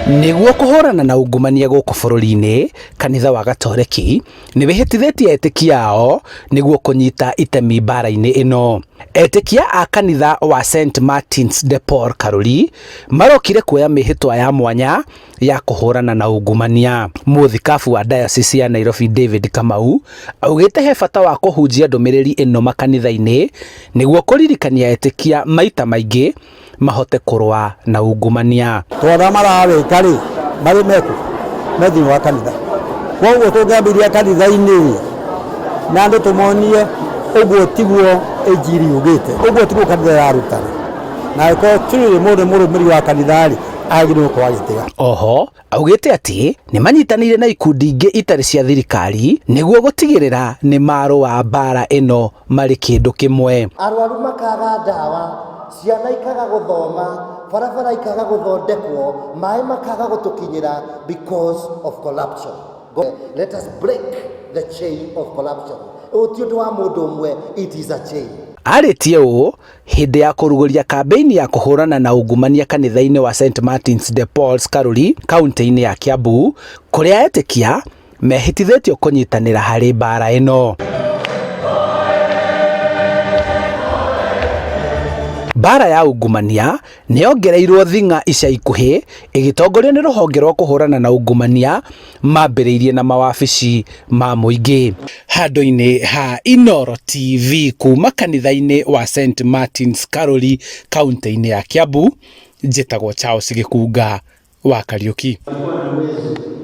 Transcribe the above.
Nĩguo kũhũrana na ungumania gũkũ bũrũri-inĩ, kanitha wa Gatoreki nĩ wĩhĩtithĩtie etĩkia ao nĩguo kũnyita itemi mbara-inĩ ĩno. Etĩkia a kanitha wa St Martins de Paul Karuri marokire kuoya mĩhĩtwa ya mwanya ya kũhũrana na ungumania. Mũthikabu wa Diocese ya Nairobi David Kamau augĩte he bata wa kũhunjia ndũmĩrĩri ĩno makanitha-inĩ nĩguo kũririkania etĩkia maita maingĩ mahote kũrũa na ungumania. Tondũ arĩa marawĩka rĩ, marĩ meku me thĩinĩ wa kanitha. Koguo tũngĩambĩrĩria kanitha-inĩ rĩ, na andũ tũmonie ũguo tiguo injiri yugĩte, ũguo tiguo kanitha ĩrarutana. Na angĩkorwo truly mũndũ nĩ mũrũmĩrĩri wa kanitha rĩ, agĩrĩirwo gũkorwo agĩtiga. Oho augĩte atĩ nĩ manyitanĩire na ikundi ingĩ itarĩ cia thirikari nĩguo gũtigĩrĩra nĩ marũa mbara ĩno marĩ kĩndũ kĩmwe. Arwaru makaga ndawa, ciana ikaga gũthoma, barabara ikaga gũthondekwo, maĩ makaga gũtũkinyĩra because of corruption. Let us break the chain of corruption. Ũyũ ti ũndũ wa mũndũ ũmwe, it is a chain. Arĩtie ũũ hĩndĩ ya kũrugũria kambĩini ya kũhũrana na ungumania kanitha-inĩ wa St Martins de Paul's Karuri kaunti-inĩ ya Kiambu kũrĩa etĩkia mehĩtithĩtio kũnyitanĩra harĩ mbara ĩno. Mbara ya ungumania nĩ yongereirwo thing'a ica ikuhĩ ĩgĩtongorio nĩ rũhonge rwa kũhũrana na ungumania mambĩrĩirie na mawabici ma mũingĩ. Handũ-inĩ ha Inooro TV kuma kanitha-inĩ wa St Martins Karuri kaunti-inĩ ya Kiambu, njĩtagwo Charles Gĩkunga wa Kariũki. Walikuwa na uwezo.